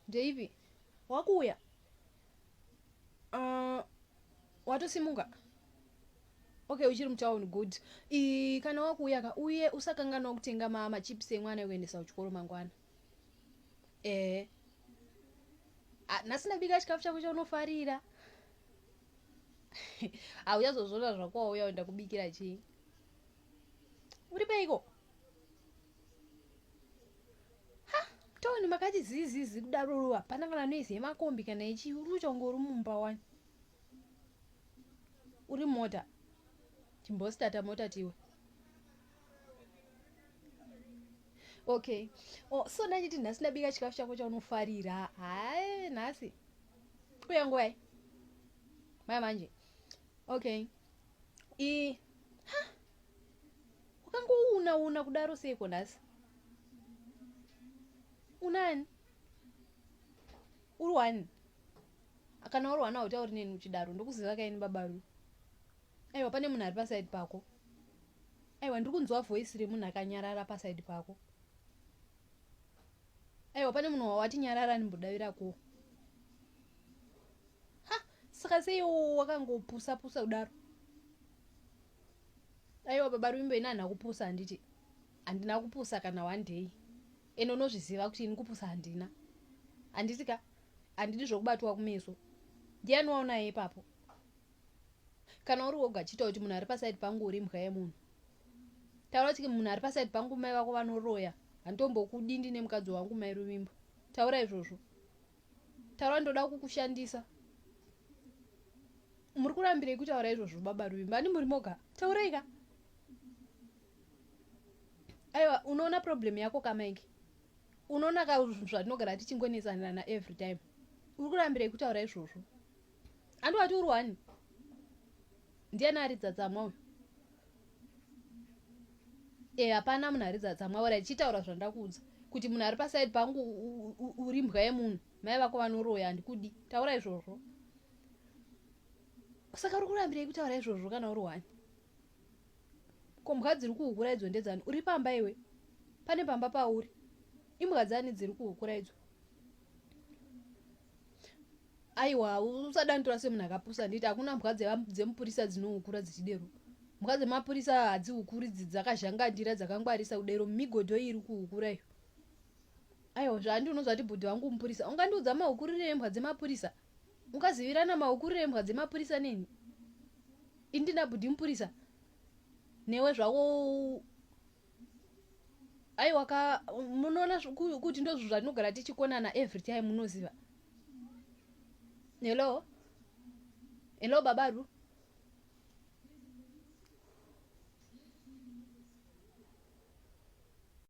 Ndeipi? Wakuuya? Uh, watosimuka? Okay, uchiri mutown good. I, kana wakuuya ka uye usakanganwa kutenga ma machips emwana ekuendesa kuchikoro mangwana. Eh. Ah, nhasi ndabika chikafu chako chaunofarira. Hauchazozviona zvako wauya ndakubikira chii? Uri peiko? Ha, toni makati zizizi kudaro hapana kana noise yemakombi kana ichi uri kuchonge uri mumba wani. Uri mota. Chimbostata mota tiwe. Okay. Oh, so ndachiti nhasi ndabika chikafu chako chaunofarira. Hayi nhasi. Uya nguvai? Maya manje. Okay. I ha wakangouna una kudaro seiko nhasi? Unani? Uri wani? Kana uri wani hautauri neni uchidaro ndokuziva kaini baba Ru. Aiwa pane munhu ari paside pako. Aiwa ndiri kunzwa voice remunhu akanyarara paside pako. Aiwa pane munhu wawati nyarara ndimbodavira ko. Ha, saka sei wakangopusa pusa kudaro? Aiwa baba Ruvimbo ini handina kupusa handiti. Handina kupusa kana one day. Ende unozviziva kuti ini kupusa handina. Handiti ka? Handidi zvokubatwa kumeso. Ndiani waunaye ipapo? Kana uri woga chiita kuti munhu ari paside pangu uri imbwa yemunhu. Taura kuti munhu ari paside pangu mai vako vanoroya. Handitombokudi ndine mukadzi wangu mai Ruvimbo. Taura izvozvo. Taura ndoda kukushandisa. Muri kurambirei kutaura izvozvo baba Ruvimbo? Ani muri moga? Taurai ka. Aiwa unoona problem yako ka Mike. Unoona ka zvatinogara tichingonetsanirana every time. Uri kurambirei kutaura izvozvo? Andi wati uri wani? Ndiani aridza tsamwa uyu? Eh hapana munhu aridza tsamwa ora ichitaura zvandakuudza kuti munhu ari paside pangu uri mbwa yemunhu mai vako vanoroya handikudi taura izvozvo saka uri kurambirei kutaura izvozvo kana uri wani ko mbwa dziri kuhukura idzo ndedzani uri pamba iwe pane pamba pauri imbwa dzani dziri kuhukura idzo Aiwa usadanditora semunhu akapusa nditi hakuna mbwa dzemupurisa dzinohukura dzichidero. Mbwa dzemapurisa hadzihukuri dzakazhangandira dzakangwarisa kudero migodho iri kuhukura iyo. Aiwa zvandi unonzwa kuti bhudhi wangu mupurisa. Ungandiudza mahukurire embwa dzemapurisa? Ungazivirana mahukurire embwa dzemapurisa neni? Ini ndina bhudhi mupurisa. Newe zvako aiwa ka munoona kuti ndozvo zvatinogara tichikonana every time munoziva hello hello babaru.